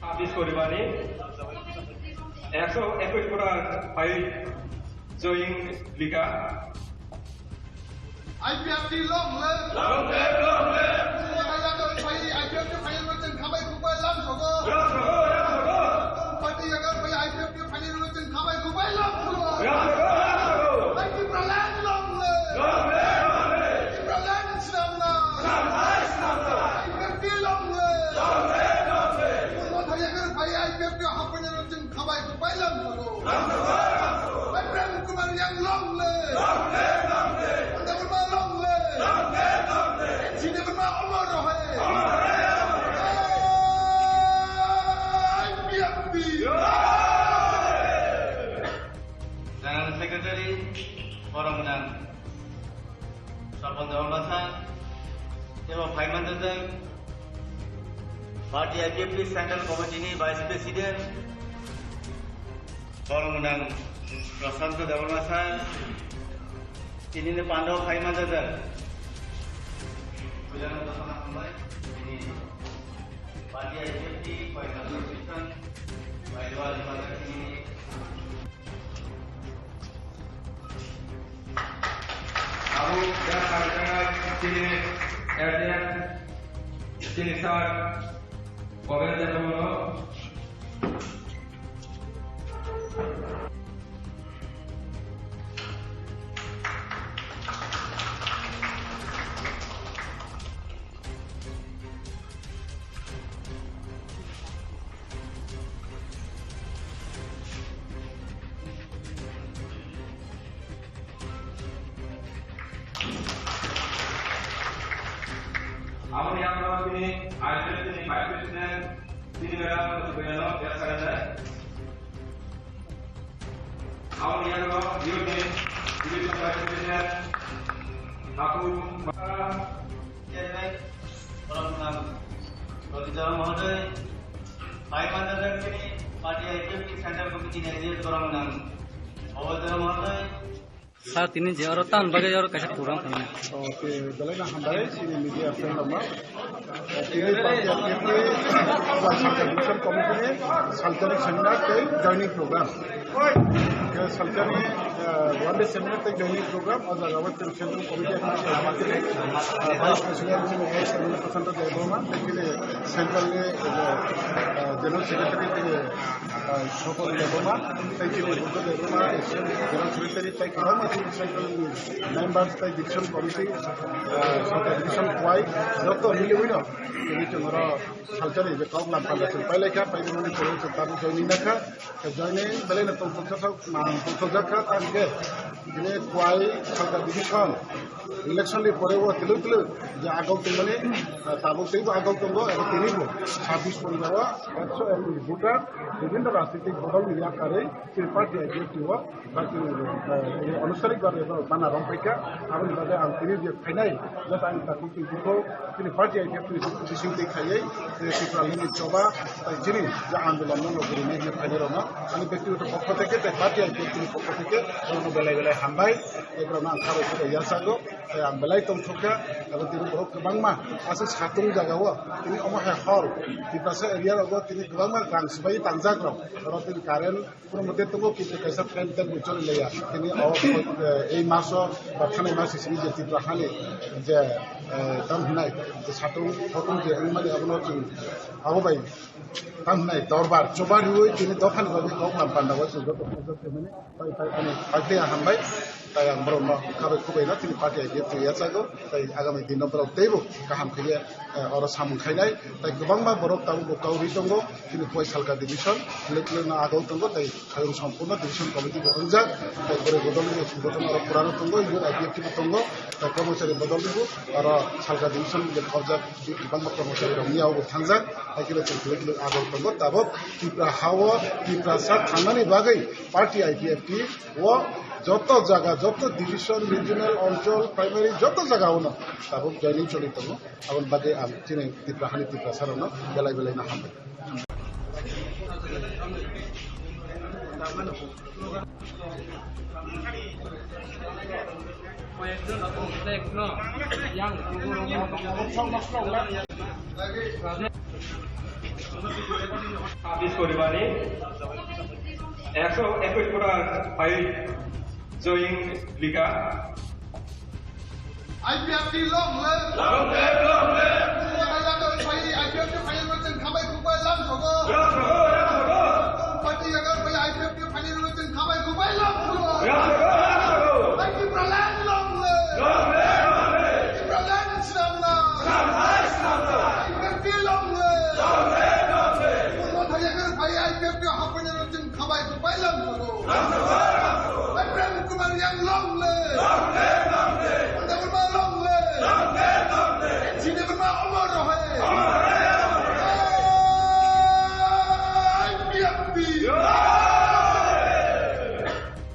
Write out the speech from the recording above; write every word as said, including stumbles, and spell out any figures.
ছাব্বিশ পরিবারে একশো একুশ ভোটার পাই জয়িং লিগা। I P F T long live! Long live, long live! Pungmana yagar phai I P F T phai rwcheng khabai khukbai lam sogo. Lam sogo, lam sogo. Pati yagar phai I P F T phai rwcheng khabai khukbai lam sogo. Lam sogo, lam sogo. Hai Tipraland long live! Long live, long live! Tipraland swnamna! Swnamna, swnamna! I P F T long live! Long live, long live! Pungmana yagar phai I P F T hapai rwcheng khabai khukbai lam sogo. Lam sogo, lam sogo. Hai Prem Kumar Reang long live! Long live, long live! Debbarma long live! Long live, long live! N C Debbarma amar rahe! Amar rahe, amar rahe! I P F T! General Secretary, borok gwnang Swapon Debbarma sir, tebo phai manjak Party I P F T Central Committee ni Vice President, borok gwnang Prashanto Debbarma sir, tinini pandao phai manjak. Puilano dophano hambai, tini Party I P F T, Koimazar Division, Baidwali Bazar, tini. Abo, ya, tini, tini, tini, sir, Govind Debbarma. Aboni yago tini I P F T ni Vice President, tini Madam Subaina no, ya, sakha. Aboni yago youth ni Division Vice President, Thakur Chairman, borok gwnang Rajit Debbarma Mohoday, phai manjak tini Party I P F T Central Committee ni Executive borok gwnang Abhay Debbarma Mohoday, Sir, tini je oro tan bagwi oro kaisa program khaina. O, tei belai no hambai, chini media friend rok no. Tini party activity, Salchar Division Committee ni Salchar ni seminar tei joining program. Ke Salchar ni, eh, one day seminar tei joining program, o jaga o chini Central Committee ni, eh, Vice President chini ex M L A Prashanto Debbarma, tei chini Central ni, eh, General Secretary chini, eh, Swapon Debbarma, tei chini Buddha Debbarma, General Secretary, tei kwbangma chini Central ni members tei Division Committee, ah, Salchar Division Kwai, joto miliwi no tini chwng oro Salchar ni je kok lam panda chwng pai lai kha, pai mani chwng tabuk joining na kha, joining belai no tongthok thok, tongthok jak kha, tamo khe tini Kwai Salchar Division election ni pore o twlwk twlwk je agok tongmani, ah, tabuk teibo agok tongo, abo tini bo sabbish poribar o ekso ekkush voter, bibhinno rajnitik bodol ni yakarwi chini party I P F T o, ba chini, eh, anustanik bhabe abo bana romphai kha. Aboni bagwi ang tini je phainai, jesa ani takhuk twi bukhuk chini party I P F T ni bising twi khaiwi, eh, Tipraland ni choba, tai chini je andolon no nogwi rinai hinwi phainai rokno ani bektigoto pokho theke, tai party I P F T ni pokho theke, borokno belai belai hambai, tei borokno ang khabai khubai yachago, tei ang belai tongthok kha, abo tini borok kwbangma aswk satung jagao tini omo hai hor, Tiprasa area rogo tini kwbangma rang swbai tangjak rok, oro tini current, Kono mote tongo, kintu kaisa time table choli laiya. Tini o, eh, ei maso ba thanai maso simi je Tripura hani je, eh, tam hinai je satung hotung je wngmani abono chwng abo bai tam hinai dorbar choba riui tini dophani bagwi kok lam panda o chwng joto khoroksa khaimani pai pai ani pai phaiya hambai. Tai ang borokno khabai khubai no tini party idea twi yachago. Tai agami dino borok teibo kaham khe, eh, oro samung khainai. Tai kwbangma borok tabuk bo kaui tongo. Tini Kwai Salka division, Lwklwkno agau tongo, tai Khayung Sampurno division committee bo wngjak, tai boroi bodolni songgothon oro purano tongo, youth I P F T bo tongo, tai kormochari bodolni bo oro Salka division je khorjak bangma kormochari rok ni abo thangjak, tai khe chwng Lwklwk agau tongo. Tabuk Tripura hao Tiprasa thangnani bagwi party I P F T o joto jaga, joto division, regional, onchol, primary joto jaga ono tabuk joining choli tongo. Aboni bagwi ang chini Tripura hani Tiprasa rokno belai belai no hambai. ছাব্বিশ পরিবারে একশো একুশ ভোটার ভাই জয়িং লিখা। I P F T long live! Long live, long live! Purbo Thailand bai I P F T final match khabai khukbai lam sogo. Lam sogo, lam sogo. Party yagar bai I P F T final match khabai khukbai lam sogo. Lam sogo, lam sogo. Tipraland long live! Long live, long live! Tipraland slamna! Slamna, slamna! I P F T long live! Long live, long live! Purbo Thailand bai I P F T final match khabai khukbai lam sogo. Lam sogo, lam sogo. Prem Kumar Reang long live!